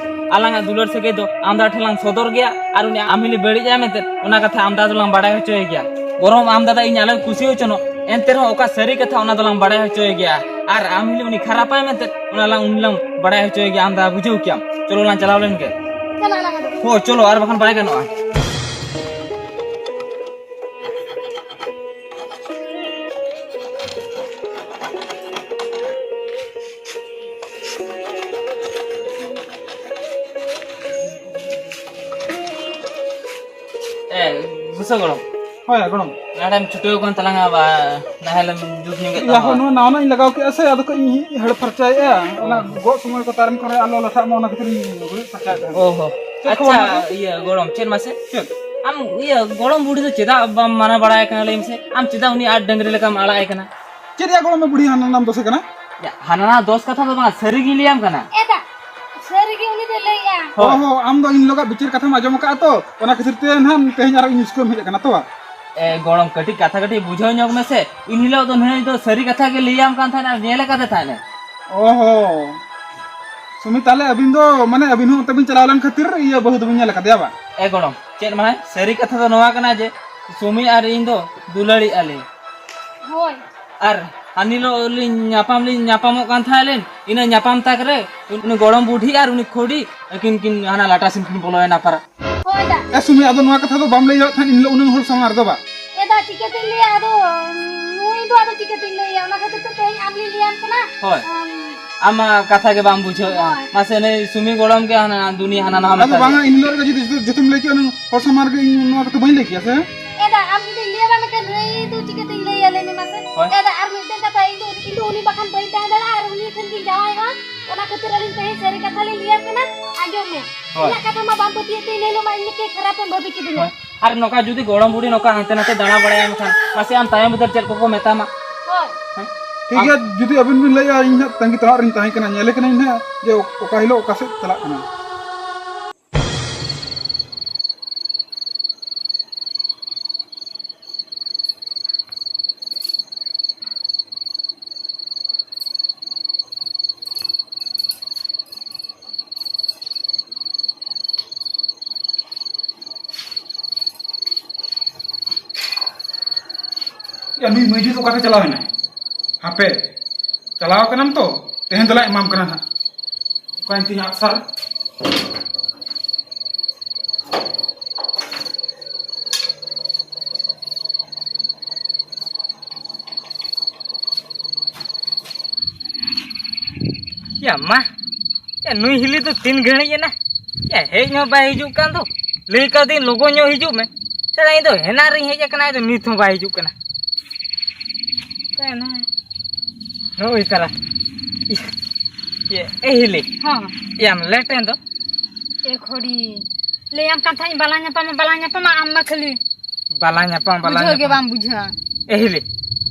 ᱟᱞᱟᱝᱟᱜ ᱫᱩᱞᱟᱹᱲ ᱥᱟᱹᱜᱟᱹᱭ ᱫᱚ ᱟᱢᱫᱟ ᱴᱷᱮᱱ ᱞᱟᱝ ᱥᱚᱫᱚᱨ ᱜᱮᱭᱟ᱾ ᱟᱨ ᱩᱱᱤ ᱟᱢ ᱦᱤᱞᱤ ᱵᱟᱹᱲᱤᱡ ᱟᱭ ᱢᱮᱱᱛᱮ ᱚᱱᱟ ᱠᱟᱛᱷᱟ ᱟᱢᱫᱟ ᱫᱚᱞᱟᱝ ᱵᱟᱲᱟᱭ ᱦᱚᱪᱚᱭᱮ ᱜᱮᱭᱟ᱾ ᱵᱚᱨᱚᱝ ᱟᱢ ᱫᱟᱫᱟ ᱤᱧ ᱟᱞᱚᱭ ᱠᱩᱥᱤ ᱦᱚᱪᱚᱱᱚᱜ, ᱮᱱᱛᱮ ᱨᱮᱦᱚᱸ ᱚᱠᱟ ᱥᱟᱹᱨᱤ ᱠᱟᱛᱷᱟ ᱚᱱᱟ ᱫᱚᱞᱟᱝ ᱵᱟᱲᱟᱭ ᱦᱚᱪᱚᱭᱮ ᱜᱮᱭᱟ᱾ ᱟᱨ ᱟᱢ ᱦᱤᱞᱤ ᱩᱱᱤ ᱠᱷᱟᱨᱟᱯᱟᱭ ᱢᱮᱱᱛᱮ ᱚᱱᱟ ᱞᱟᱝ ᱩᱱᱤ ᱞᱟᱝ ᱵᱟᱲᱟᱭ ᱦᱚᱪᱚᱭᱮ ᱜᱮᱭᱟ᱾ ᱟᱢᱫᱟ ᱵᱩᱡᱷᱟᱹᱣ ᱠᱮᱭᱟᱢ᱾ ᱪᱚᱞᱚ ᱞᱟᱝ ᱪᱟᱞᱟᱣ ᱞᱮᱱ ᱜᱮ᱾ ᱪᱟᱞᱟᱜ ᱟᱞᱟᱝ ᱟᱫᱚ᱾ ᱦᱳᱭ ᱪᱚᱞᱚ, ᱟᱨ ᱵᱟᱠᱷᱟᱱ ᱵᱟᱭ ᱜᱟᱱᱚᱜᱼᱟ᱾ ᱮ, ᱜᱩᱥᱟᱹ ᱜᱚᱲᱚᱢ᱾ ᱦᱳᱭ, ᱜᱚᱲᱚᱢ᱾ ᱱᱚᱰᱮᱢ ᱪᱷᱩᱴᱟᱹᱣ ᱠᱟᱱ ᱛᱟᱞᱟᱝᱟ ᱵᱟ, ᱱᱟᱦᱮᱞᱮᱢ ᱡᱩᱛ ᱧᱚᱜᱮᱫ ᱤᱭᱟᱹ, ᱛᱟᱢᱟ᱾ ᱦᱳᱭ, ᱱᱚᱣᱟ ᱱᱟᱣᱟ ᱱᱟᱜ ᱤᱧ ᱞᱟᱜᱟᱣ ᱠᱮᱫᱼᱟ ᱥᱮ, ᱟᱫᱚ ᱠᱟᱹᱡ ᱤᱧ ᱦᱟᱹᱲ ᱯᱷᱟᱨᱪᱟᱭᱮᱫᱼᱟ᱾ ᱚᱱᱟ ᱜᱚᱜ ᱥᱚᱢᱚᱭ ᱠᱚ ᱛᱟᱨᱮᱱ ᱠᱚᱨᱮ ᱟᱞᱚ ᱞᱟᱴᱷᱟᱜ ᱢᱟ, ᱚᱱᱟ ᱠᱷᱟᱹᱛᱤᱨ ᱤᱧ ᱜᱩᱨᱤᱡ ᱯᱷᱟᱨᱪᱟᱭᱮᱫ ᱛᱟᱦᱮᱱ᱾ ᱚ ᱦᱚ᱾ ᱪᱮᱫ ᱠᱷᱚᱵᱚᱨ ᱟᱪᱪᱷᱟ, ᱢᱮᱱᱟᱜᱼᱟ? ᱤᱭᱟᱹ, ᱜᱚᱲᱚᱢ, ᱪᱮᱫ ᱢᱟᱥᱮ? ᱪᱮᱫ? ᱟᱢ, ᱤᱭᱟᱹ, ᱜᱚᱲᱚᱢ ᱵᱩᱰᱷᱤ ᱫᱚ ᱪᱮᱫᱟᱜ ᱵᱟᱢ ᱢᱟᱱᱟ ᱵᱟᱲᱟᱭ ᱠᱟᱱᱟ, ᱞᱟᱹᱭ ᱢᱮᱥᱮ? ᱟᱢ ᱪᱮᱫᱟᱜ ᱩᱱᱤ ᱟᱫ ᱰᱟᱹᱝᱨᱤ ᱞᱮᱠᱟᱢ ᱟᱲᱟᱜ ᱟᱭ ᱠᱟᱱᱟ? ᱪᱮᱫ ᱭᱟ ᱜᱚᱲᱚᱢ ᱵᱩᱰᱷᱤ, ᱦᱟᱱᱟ ᱱᱟᱢ ᱫᱳᱥᱮ ᱠᱟᱱᱟ? ᱭᱟ, ᱦᱟᱱᱟ ᱱᱟᱣᱟ ᱫᱳᱥ ᱠᱟᱛᱷᱟ ᱫᱚ ᱵᱟᱝ, ᱥᱟᱹᱨᱤ ᱜᱤᱧ ᱞᱟᱹᱭᱟᱢ ᱠᱟᱱᱟ᱾ ᱮᱫᱟ, ᱥᱟᱹᱨᱤ ᱜᱮ ᱩᱱᱤ ᱫᱚᱭ ᱞᱟᱹᱭᱮᱜᱼᱟ᱾ ᱦᱳᱭ᱾ ᱚ ᱦᱚᱸ, ᱟᱢ ᱫᱚ ᱤᱧ ᱞᱚᱜᱟᱜ ᱵᱤᱪᱟᱹᱨ ᱠᱟᱛᱷᱟᱢ ᱟᱸᱡᱚᱢ ᱟᱠᱟᱫᱼᱟ ᱛᱚ, ᱚᱱᱟ ᱠᱷᱟᱹᱛᱤᱨ ᱛᱮ ᱱᱟᱦᱟᱜ ᱛᱮᱦᱮᱧ ᱟᱨᱚ ᱤᱧ ᱩᱥᱠᱟᱹᱢ ᱦᱮᱡ ᱟᱠᱟᱱᱟ ᱛᱚ᱾ ᱮ, ᱜᱚᱲᱚᱢ, ᱠᱟᱹᱴᱤᱡ ᱠᱟᱛᱷᱟ ᱠᱟᱹᱴᱤᱡ ᱵᱩᱡᱷᱟᱹᱣ ᱧᱚᱜ ᱢᱮᱥᱮ᱾ ᱤᱱ ᱦᱤᱞᱳᱜ ᱫᱚ ᱱᱩᱭ ᱫᱚ ᱥᱟᱹᱨᱤ ᱠᱟᱛᱷᱟ ᱜᱮ ᱞᱟᱹᱭᱟᱢ ᱠᱟᱱ ᱛᱟᱦᱮᱱᱟ, ᱧᱮᱞ ᱟᱠᱟᱫᱮ ᱛᱟᱦᱮᱱᱮ᱾ ᱚ ᱦᱚᱸ᱾ ᱥᱩᱢᱤ, ᱛᱟᱦᱞᱮ ᱟᱹᱵᱤᱱ ᱫᱚ, ᱢᱟᱱᱮ, ᱟᱹᱵᱤᱱ ᱦᱚᱸ ᱚᱱᱛᱮ ᱵᱤᱱ ᱪᱟᱞᱟᱣ ᱞᱮᱱ ᱠᱷᱟᱹᱛᱤᱨ ᱤᱭᱟᱹ ᱵᱟᱹᱦᱩ ᱫᱚᱵᱤᱱ ᱧᱮᱞ ᱟᱠᱟᱫᱮᱭᱟ ᱵᱟᱝ? ᱮ ᱜᱚᱲᱚᱢ, ᱪᱮᱫ ᱢᱟᱱᱮ? ᱥᱟᱹᱨᱤ ᱠᱟᱛᱷᱟ ᱫᱚ ᱱᱚᱣᱟ ᱠᱟᱱᱟ ᱡᱮ ᱥᱩᱢᱤ ᱟᱨ ᱤᱧ ᱫᱚ ᱫᱩᱞᱟᱹᱲᱤᱜ ᱟᱞᱮ᱾ ᱦᱳᱭ᱾ ᱟᱨ ᱦᱟᱱᱤ ᱞᱚ-, ᱞᱤᱧ ᱧᱟᱯᱟᱢ, ᱞᱤᱧ ᱧᱟᱯᱟᱢᱚᱜ ᱠᱟᱱ ᱛᱟᱦᱮᱸ ᱞᱤᱧ, ᱤᱱᱟᱹ ᱧᱟᱯᱟᱢ ᱛᱟᱠ ᱨᱮ ᱩᱱ-, ᱩᱱᱤ ᱜᱚᱲᱚᱢ ᱵᱩᱰᱷᱤ ᱟᱨ ᱩᱱᱤ ᱠᱷᱚᱰᱤ ᱟᱹᱠᱤᱱ ᱠᱤᱱ ᱦᱟᱱᱟ ᱞᱟᱴᱟ ᱥᱮᱱ ᱠᱤᱱ ᱵᱚᱞᱚᱭᱮᱱᱟ ᱯᱟᱨᱟ᱾ ᱦᱳᱭ ᱫᱟ᱾ ᱮ ᱥᱩᱢᱤ, ᱟᱫᱚ ᱱᱚᱣᱟ ᱠᱟᱛᱷᱟ ᱫᱚ ᱵᱟᱢ ᱞᱟᱹᱭ ᱦᱚᱫ ᱛᱟᱦᱮᱸᱫ ᱤᱱ ᱦᱤᱞᱳᱜ ᱩᱱᱟᱹᱜ ᱦᱚᱲ ᱥᱟᱢᱟᱝ ᱨᱮᱫᱚ ᱵᱟ? ᱮ ᱫᱟ, ᱪᱤᱠᱟᱹᱛᱤᱧ ᱞᱟᱹᱭᱟ? ᱟᱫᱚ ᱱᱩᱭ ᱫᱚ ᱟᱫᱚ ᱪᱤᱠᱟᱹᱛᱤᱧ ᱞᱟᱹᱭᱟ? ᱚᱱᱟ ᱠᱷᱟᱹᱛᱤᱨ ᱛᱮ ᱛᱮᱦᱮᱧ ᱟᱢ ᱞᱤᱧ ᱞᱟᱹᱭᱟᱢ ᱠᱟᱱᱟ᱾ ᱦᱳᱭ᱾ ᱟᱢ ᱟᱢᱟᱜ ᱠᱟᱛᱷᱟ ᱜᱮ ᱵᱟᱢ ᱵᱩᱡᱷᱟᱹᱣᱮᱫᱼᱟ᱾ ᱦᱳᱭ᱾ ᱢᱟᱥᱮ ᱱᱩᱭ ᱥᱩᱢᱤ ᱜᱚᱲᱚᱢ ᱜᱮ ᱦᱟᱱᱟ ᱫᱩᱱᱤᱭᱟᱹ ᱦᱟᱱᱟ ᱱᱟᱣᱟ ᱟᱫᱚ ᱢᱮᱛᱟ ᱵᱟᱝᱟ, ᱫᱤᱧᱟ᱾ ᱤᱱ ᱦᱤᱞᱳᱜ ᱨᱮᱜᱮ ᱡᱩᱫᱤ ᱡᱚᱛᱚᱢ ᱞᱟᱹᱭ ᱠᱮᱭᱟ, ᱩᱱᱟᱹᱜ ᱦᱚᱲ ᱥᱟᱢᱟᱝ ᱨᱮᱜᱮ ᱤᱧ ᱱᱚᱣᱟ ᱠᱟᱛᱷᱟ ᱵᱟᱹᱧ ᱞᱟᱹᱭ ᱠᱮᱭᱟ ᱥᱮ? ᱮ ᱫᱟ, ᱟᱢ ᱡᱩᱫᱤ ᱞᱟᱹᱭᱟ ᱵᱟᱝ ᱢᱮᱱᱠᱷᱟᱱ ᱱᱩᱭ ᱫᱚ ᱪᱤᱠᱟᱹᱛᱤᱧ ᱞᱟᱹᱭᱟ, ᱞᱟᱹᱭ ᱢᱮ ᱢᱟᱥᱮ? ᱦᱳᱭ᱾ ᱮ ᱫᱟ, ᱟᱨ ᱢᱤᱫᱴᱮᱱ ᱠᱟᱛᱷᱟ, ᱤᱧ ᱫᱚ, ᱤᱧ ᱫᱚ ᱩᱱᱤ ᱵᱟᱠᱷᱟᱱ ᱵᱟᱹᱧ ᱛᱟᱦᱮᱸ ᱫᱟᱲᱮᱭᱟᱜᱼᱟ, ᱟᱨ ᱩᱱᱤ ᱴᱷᱮᱱ ᱜᱤᱧ ᱡᱟᱶᱟᱭᱚᱜᱼᱟ᱾ ᱚᱱᱟ ᱠᱷᱟᱹᱛᱤᱨ ᱟᱹᱞᱤᱧ ᱛᱮᱦᱮᱧ ᱥᱟᱹᱨᱤ ᱠᱟᱛᱷᱟ ᱞᱤᱧ ᱞᱟᱹᱭᱟᱢ ᱠᱟᱱᱟ, ᱟᱸᱡᱚᱢ ᱢᱮ᱾ ᱦᱳᱭ᱾ ᱤᱧᱟᱹᱜ ᱠᱟᱛᱷᱟ ᱢᱟ ᱵᱟᱢ ᱯᱟᱹᱛᱭᱟᱹᱜ ᱛᱮ, ᱤᱱᱟᱹ ᱦᱤᱞᱳᱜ ᱢᱟ ᱤᱧ ᱜᱮ ᱠᱷᱟᱨᱟᱯ ᱮᱢ ᱵᱷᱟᱹᱵᱤ ᱠᱤᱫᱤᱧᱟ᱾ ᱦᱳᱭ᱾ ᱟᱨ ᱱᱚᱝᱠᱟ ᱡᱩᱫᱤ ᱜᱚᱲᱚᱢ ᱵᱩᱲᱦᱤ ᱱᱚᱝᱠᱟ ᱦᱟᱱᱛᱮ ᱱᱟᱛᱮ ᱫᱟᱬᱟ ᱵᱟᱲᱟᱭᱟ ᱢᱮᱱᱠᱷᱟᱱ ᱢᱟᱥᱮ ᱟᱢ ᱛᱟᱭᱚᱢ ᱵᱤᱫᱟᱹᱞ ᱪᱮᱫ ᱠᱚᱠᱚ ᱢᱮᱛᱟᱢᱟ? ᱦᱳᱭ᱾ ᱦᱮᱸ? ᱴᱷᱤᱠ ᱜᱮᱭᱟ, ᱡᱩᱫᱤ ᱟᱹᱵᱤᱱ ᱵᱤᱱ ᱞᱟᱹᱭᱟ, ᱤᱧ ᱦᱟᱸᱜ ᱛᱟᱺᱜᱤ ᱛᱟᱲᱟᱜ ᱨᱤᱧ ᱛᱟᱦᱮᱸ ᱠᱟᱱᱟ, ᱧᱮᱞᱮ ᱠᱟᱹᱱᱟᱹᱧ ᱦᱟᱸᱜ ᱡᱮ ᱚᱠᱟ ᱦᱤᱞᱳᱜ ᱚᱠᱟ ᱥᱮᱫ ᱪᱟᱞᱟᱜ ᱠᱟᱱᱟ᱾ ᱭᱟ, ᱱᱩᱭ ᱢᱟᱹᱡᱷᱤ ᱫᱚ ᱚᱠᱟᱛᱮ ᱪᱟᱞᱟᱣ ᱮᱱᱟᱭ? ᱦᱟᱯᱮ, ᱪᱟᱞᱟᱣ ᱠᱟᱱᱟᱢ ᱛᱚ? ᱛᱮᱦᱮᱧ ᱫᱚᱞᱟᱝ ᱮᱢᱟᱢ ᱠᱟᱱᱟ ᱱᱟᱦᱟᱜ᱾ ᱚᱠᱟᱭᱮᱱ ᱛᱤᱧᱟ ᱟᱜᱼᱥᱟᱨ? ᱭᱟ ᱢᱟ, ᱭᱟ, ᱱᱩᱭ ᱦᱤᱞᱤ ᱫᱚ ᱛᱤᱱ ᱜᱷᱟᱹᱲᱤᱡ ᱮᱱᱟ? ᱭᱟ, ᱦᱮᱡ ᱦᱚᱸ ᱵᱟᱭ ᱦᱤᱡᱩᱜ ᱠᱟᱱ ᱫᱚ᱾ ᱞᱟᱹᱭ ᱠᱟᱣᱫᱤᱧ ᱞᱚᱜᱚᱱ ᱧᱚᱜ ᱦᱤᱡᱩᱜ ᱢᱮ᱾ ᱥᱟᱞᱟ, ᱤᱧ ᱫᱚ ᱦᱮᱱᱟ ᱨᱤᱧ ᱦᱮᱡ ᱟᱠᱟᱱᱟ, ᱟᱫᱚ ᱱᱤᱛ ᱦᱚᱸ ᱵᱟᱭ ᱦᱤᱡᱩᱜ ᱠᱟᱱᱟ᱾ ᱚᱠᱟᱭᱮᱱᱟᱭ? ᱱᱩᱭ ᱥᱟᱞᱟ᱾ ᱤᱭᱟᱹ, ᱮ ᱦᱤᱞᱤ᱾ ᱦᱚᱸ᱾ ᱭᱟᱢ ᱞᱮᱴ ᱮᱱ ᱫᱚ᱾ ᱮ ᱠᱷᱚᱲᱤ, ᱞᱟᱹᱭᱟᱢ ᱠᱟᱱ ᱛᱟᱦᱮᱸᱫ ᱵᱟᱞᱟᱝ ᱧᱟᱯᱟᱢᱟ, ᱵᱟᱞᱟᱝ ᱧᱟᱯᱟᱢᱟ, ᱟᱢ ᱢᱟ ᱠᱷᱟᱹᱞᱤ ᱵᱟᱞᱟᱝ ᱧᱟᱯᱟᱢᱟ, ᱵᱟᱞᱟᱝ ᱵᱩᱡᱷᱟᱹᱣ ᱜᱮ ᱧᱟᱯᱟᱢᱟ᱾ ᱵᱟᱢ ᱵᱩᱡᱷᱟᱹᱣᱟ᱾ ᱮ ᱦᱤᱞᱤ,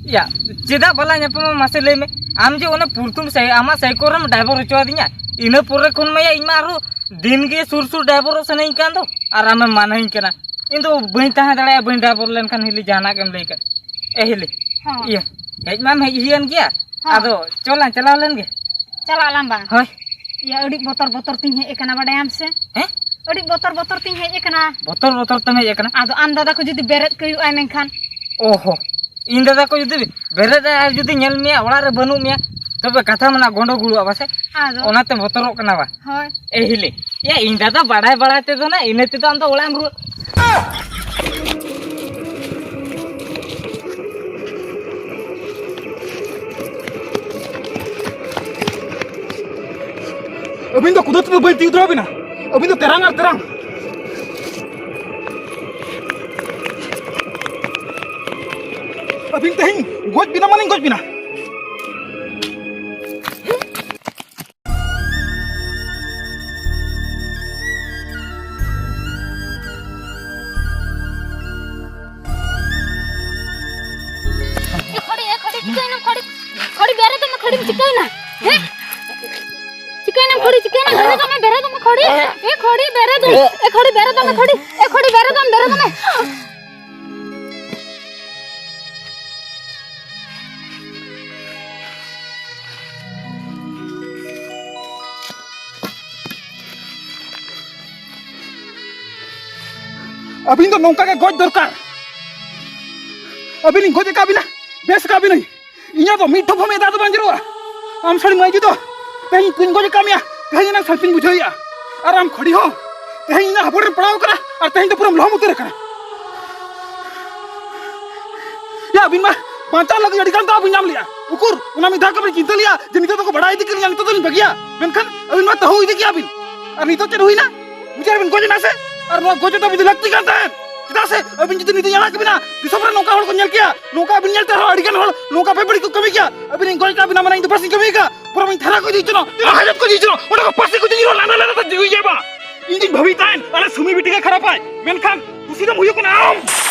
ᱭᱟ, ᱪᱮᱫᱟᱜ ᱵᱟᱞᱟᱝ ᱧᱟᱯᱟᱢᱟ ᱢᱟᱥᱮ ᱞᱟᱹᱭ ᱢᱮ? ᱟᱢ ᱡᱮ ᱚᱱᱟ ᱯᱩᱨᱛᱩᱢ ᱥᱟᱭ-, ᱟᱢᱟᱜ ᱥᱟᱭᱠᱚᱞ ᱨᱮᱢ ᱰᱟᱭᱵᱚᱨ ᱦᱚᱪᱚ ᱟᱫᱤᱧᱟ, ᱤᱱᱟᱹ ᱯᱚᱨᱮ ᱠᱷᱚᱱ ᱢᱟ ᱭᱟ ᱤᱧ ᱢᱟ ᱟᱨᱦᱚᱸ ᱫᱤᱱ ᱜᱮ ᱥᱩᱨ ᱥᱩᱨ ᱰᱟᱭᱵᱚᱨᱚᱜ ᱥᱟᱱᱟᱧ ᱠᱟᱱ ᱫᱚ, ᱟᱨ ᱟᱢᱮᱢ ᱢᱟᱱᱟᱧ ᱠᱟᱱᱟ᱾ ᱤᱧ ᱫᱚ ᱵᱟᱹᱧ ᱛᱟᱦᱮᱸ ᱫᱟᱲᱮᱭᱟᱜᱼᱟ, ᱵᱟᱹᱧ ᱰᱟᱭᱵᱚᱨ ᱞᱮᱱᱠᱷᱟᱱ ᱦᱤᱞᱤ ᱡᱟᱦᱟᱱᱟᱜ ᱜᱮᱢ ᱞᱟᱹᱭ ᱠᱟᱜ᱾ ᱮ ᱦᱤᱞᱤ, ᱦᱚᱸ᱾ ᱤᱭᱟᱹ, ᱦᱮᱡ ᱢᱟᱢ ᱦᱮᱡ ᱦᱩᱭᱮᱱ ᱜᱮᱭᱟ, ᱦᱚᱸ᱾ ᱟᱫᱚ ᱪᱚᱞᱟᱝ ᱪᱟᱞᱟᱣ ᱞᱮᱱ ᱜᱮ᱾ ᱪᱟᱞᱟᱜ ᱟᱞᱟᱝ ᱵᱟᱝ? ᱦᱳᱭ᱾ ᱤᱭᱟᱹ, ᱟᱹᱰᱤ ᱵᱚᱛᱚᱨ ᱵᱚᱛᱚᱨ ᱛᱤᱧ ᱦᱮᱡ ᱟᱠᱟᱱᱟ, ᱵᱟᱰᱟᱭᱟᱢ ᱥᱮ? ᱦᱮᱸ? ᱟᱹᱰᱤ ᱵᱚᱛᱚᱨ ᱵᱚᱛᱚᱨ ᱛᱤᱧ ᱦᱮᱡ ᱟᱠᱟᱱᱟ᱾ ᱵᱚᱛᱚᱨ ᱵᱚᱛᱚᱨ ᱛᱮᱢ ᱦᱮᱡ ᱟᱠᱟᱱᱟ? ᱟᱫᱚ ᱟᱢ ᱫᱟᱫᱟ ᱠᱚ ᱡᱩᱫᱤ ᱵᱮᱨᱮᱫ ᱠᱟᱹᱭᱩᱜᱼᱟᱭ ᱢᱮᱱᱠᱷᱟᱱ? ᱚᱦᱚ, ᱤᱧ ᱫᱟᱫᱟ ᱠᱚ ᱡᱩᱫᱤ ᱵᱮᱨᱮᱫ ᱟᱭ ᱟᱨ ᱡᱩᱫᱤ ᱧᱮᱞ ᱢᱮᱭᱟ ᱚᱲᱟᱜ ᱨᱮ ᱵᱟᱹᱱᱩᱜ ᱢᱮᱭᱟ, ᱛᱚᱵᱮ ᱠᱟᱛᱷᱟ ᱢᱮᱱᱟᱜᱼᱟ, ᱜᱚᱸᱰᱚ ᱜᱩᱲᱩᱜᱼᱟ ᱯᱟᱥᱮ᱾ ᱟᱫᱚ? ᱚᱱᱟᱛᱮ ᱵᱚᱛᱚᱨᱚᱜ ᱠᱟᱱᱟ ᱵᱟ? ᱦᱳᱭ᱾ ᱮ ᱦᱤᱞᱤ, ᱭᱟ, ᱤᱧ ᱫᱟᱫᱟ ᱵᱟᱲᱟᱭ ᱵᱟᱲᱟᱭ ᱛᱮᱫᱚ ᱱᱟ, ᱤᱱᱟᱹ ᱛᱮᱫᱚ ᱟᱢ ᱫᱚ ᱚᱲᱟᱜ ᱮᱢ ᱨᱩᱣᱟᱹᱲ᱾ ᱟᱹᱵᱤᱱ ᱫᱚ ᱠᱩᱫᱟᱹ ᱛᱮᱫᱚ ᱵᱟᱹᱧ ᱛᱤᱭᱳᱜ ᱫᱟᱲᱮᱭᱟᱵᱤᱱᱟ᱾ ᱟᱹᱵᱤᱱ ᱫᱚ ᱛᱮᱨᱟᱝ ᱟᱨ ᱛᱮᱨᱟᱝ᱾ ᱟᱹᱵᱤᱱ ᱛᱮᱦᱮᱧ ᱜᱚᱡ ᱵᱤᱱᱟ ᱢᱟᱱᱮᱧ ᱜᱚᱡ ᱵᱤᱱᱟ᱾ ᱮ ᱠᱷᱚᱲᱤ, ᱮ ᱠᱷᱚᱲᱤ, ᱪᱤᱠᱟᱹᱭᱮᱱᱟᱢ ᱠᱷᱚᱲᱤ? ᱠᱷᱚᱲᱤ, ᱵᱮᱨᱮᱫᱚᱜ ᱢᱮ, ᱠᱷᱚᱲᱤᱢ ᱪᱤᱠᱟᱹᱭᱮᱱᱟ? ᱦᱮᱸ? ᱪᱤᱠᱟᱹᱭᱮᱱᱟᱢ ᱠᱷᱚᱲᱤ, ᱪᱤᱠᱟᱹᱭᱮᱱᱟᱢ? ᱵᱮᱨᱮᱫᱚᱜ ᱢᱮ, ᱵᱮᱨᱮᱫᱚᱜ ᱢᱮ, ᱠᱷᱚᱲᱤ᱾ ᱮ ᱠᱷᱚᱲᱤ, ᱵᱮᱨᱮᱫᱚᱜ ᱢᱮ᱾ ᱮ ᱠᱷᱚᱲᱤ, ᱵᱮᱨᱮᱫᱚᱜ ᱢᱮ, ᱠᱷᱚᱲᱤ᱾ ᱮ ᱠᱷᱚᱲᱤ, ᱵᱮᱨᱮᱫᱚᱜ ᱢᱮ, ᱵᱮᱨᱮᱫᱚᱜ ᱢᱮ᱾ ᱟᱹᱵᱤᱱ ᱫᱚ ᱱᱚᱝᱠᱟ ᱜᱮ ᱜᱚᱡ ᱫᱚᱨᱠᱟᱨ᱾ ᱟᱹᱵᱤᱱᱤᱧ ᱜᱚᱡ ᱟᱠᱟᱫ ᱵᱤᱱᱟ, ᱵᱮᱥ ᱟᱠᱟᱫ ᱵᱤᱱᱟᱹᱧ᱾ ᱤᱧᱟᱹᱜ ᱫᱚ ᱢᱤᱫ ᱴᱷᱚᱯ ᱦᱚᱸ ᱢᱮᱫ ᱫᱟᱜ ᱫᱚ ᱵᱟᱝ ᱡᱚᱨᱚᱜᱼᱟ᱾ ᱟᱢ ᱥᱟᱹᱲᱤ ᱢᱟᱹᱭᱡᱩ ᱫᱚ ᱛᱮᱦᱮᱧ ᱠᱩᱧ ᱜᱚᱡ ᱟᱠᱟᱫ ᱢᱮᱭᱟ, ᱛᱮᱦᱮᱧ ᱮᱱᱟᱝ ᱥᱟᱹᱱᱛᱤᱧ ᱵᱩᱡᱷᱟᱹᱣᱮᱫᱼᱟ᱾ ᱟᱨ ᱟᱢ ᱠᱷᱚᱲᱤ ᱦᱚᱸ ᱛᱮᱦᱮᱧ ᱤᱧᱟᱹᱜ ᱦᱟᱵᱚᱲ ᱨᱮᱢ ᱯᱟᱲᱟᱣ ᱟᱠᱟᱱᱟ, ᱟᱨ ᱛᱮᱦᱮᱧ ᱫᱚ ᱯᱩᱨᱟᱹᱢ ᱞᱚᱦᱚᱢ ᱩᱛᱟᱹᱨ ᱟᱠᱟᱱᱟ᱾ ᱭᱟ, ᱟᱹᱵᱤᱱ ᱢᱟ ᱵᱟᱧᱪᱟᱣ ᱞᱟᱹᱜᱤᱫ ᱟᱹᱰᱤ ᱜᱟᱱ ᱫᱟᱣ ᱵᱤᱱ ᱧᱟᱢ ᱞᱮᱜᱼᱟ᱾ ᱩᱠᱩᱨ, ᱚᱱᱟ ᱢᱤᱫ ᱫᱷᱟᱣ ᱜᱮᱵᱤᱱ ᱪᱤᱱᱛᱟᱹ ᱞᱮᱜᱼᱟ ᱡᱮ ᱱᱤᱛᱚᱜ ᱫᱚᱠᱚ ᱵᱟᱲᱟᱭ ᱤᱫᱤ ᱠᱮᱫ ᱞᱤᱧᱟ, ᱱᱤᱛᱚᱜ ᱫᱚᱞᱤᱧ ᱵᱟᱹᱜᱤᱭᱟ? ᱢᱮᱱᱠᱷᱟᱱ ᱟᱹᱵᱤᱱ ᱢᱟ ᱛᱟᱹᱦᱩ ᱤᱫᱤ ᱠᱮᱜᱼᱟ ᱵᱤᱱ᱾ ᱟᱨ ᱱᱤᱛᱚᱜ ᱪᱮᱫ ᱦᱩᱭᱱᱟ? ᱢᱩᱪᱟᱹᱫ ᱨᱮᱵᱤᱱ ᱜᱚᱡ ᱮᱱᱟ ᱥᱮ? ᱟᱨ ᱱᱚᱣᱟ ᱜᱚᱡ ᱫᱚ ᱟᱹᱵᱤᱱ ᱫᱚ ᱞᱟᱹᱠᱛᱤ ᱠᱟᱱ ᱛᱟᱦᱮᱸᱫ᱾ ᱪᱮᱫᱟᱜ ᱥᱮ ᱟᱹᱵᱤᱱ ᱡᱩᱫᱤ ᱱᱤᱛᱚᱜ ᱟᱲᱟᱜ ᱠᱮᱵᱤᱱᱟ, ᱫᱤᱥᱚᱢ ᱨᱮ ᱱᱚᱝᱠᱟ ᱦᱚᱲ ᱠᱚ ᱧᱮᱞ ᱠᱮᱭᱟ, ᱱᱚᱝᱠᱟ ᱟᱹᱵᱤᱱ ᱧᱮᱞᱛᱮ ᱟᱨᱦᱚᱸ ᱟᱹᱰᱤ ᱜᱟᱱ ᱦᱚᱲ ᱱᱚᱝᱠᱟ ᱵᱮᱵᱟᱹᱲᱤᱡ ᱠᱚ ᱠᱟᱹᱢᱤ ᱠᱮᱭᱟ᱾ ᱟᱹᱵᱤᱱ ᱤᱧ ᱜᱚᱡ ᱠᱟᱜ ᱵᱤᱱᱟ, ᱢᱟᱱᱮ ᱤᱧ ᱫᱚ ᱯᱟᱹᱥᱤᱧ ᱠᱟᱹᱢᱤ ᱠᱟᱜ, ᱵᱚᱨᱚᱝ ᱤᱧ ᱛᱷᱟᱱᱟ ᱠᱚ ᱤᱫᱤ ᱦᱚᱪᱚᱱᱟ, ᱦᱟᱡᱟᱛ ᱠᱚ ᱤᱫᱤ ᱦᱚᱪᱚᱱᱟ, ᱚᱸᱰᱮ ᱠᱚ ᱯᱟᱹᱥᱤ ᱠᱚ ᱤᱫᱤ ᱦᱚᱪᱚᱱᱟ, ᱞᱟᱸᱫᱟ ᱞᱟᱸᱫᱟ ᱛᱮ ᱡᱤᱣᱤ ᱧᱟᱢᱟ᱾ ᱤᱧ ᱫᱩᱧ ᱵᱷᱟᱹᱵᱤ ᱛᱟᱦᱮᱸᱫ ᱟᱞᱮ ᱥᱩᱢᱤ ᱵᱤᱴᱤ ᱜᱮ ᱠᱷᱟᱨᱟᱯᱟᱭ, ᱢᱮᱱᱠᱷᱟᱱ ᱫᱩᱥᱤ ᱫᱚᱢ ᱦᱩᱭᱩᱜ ᱠᱟᱱᱟ ᱟᱢ᱾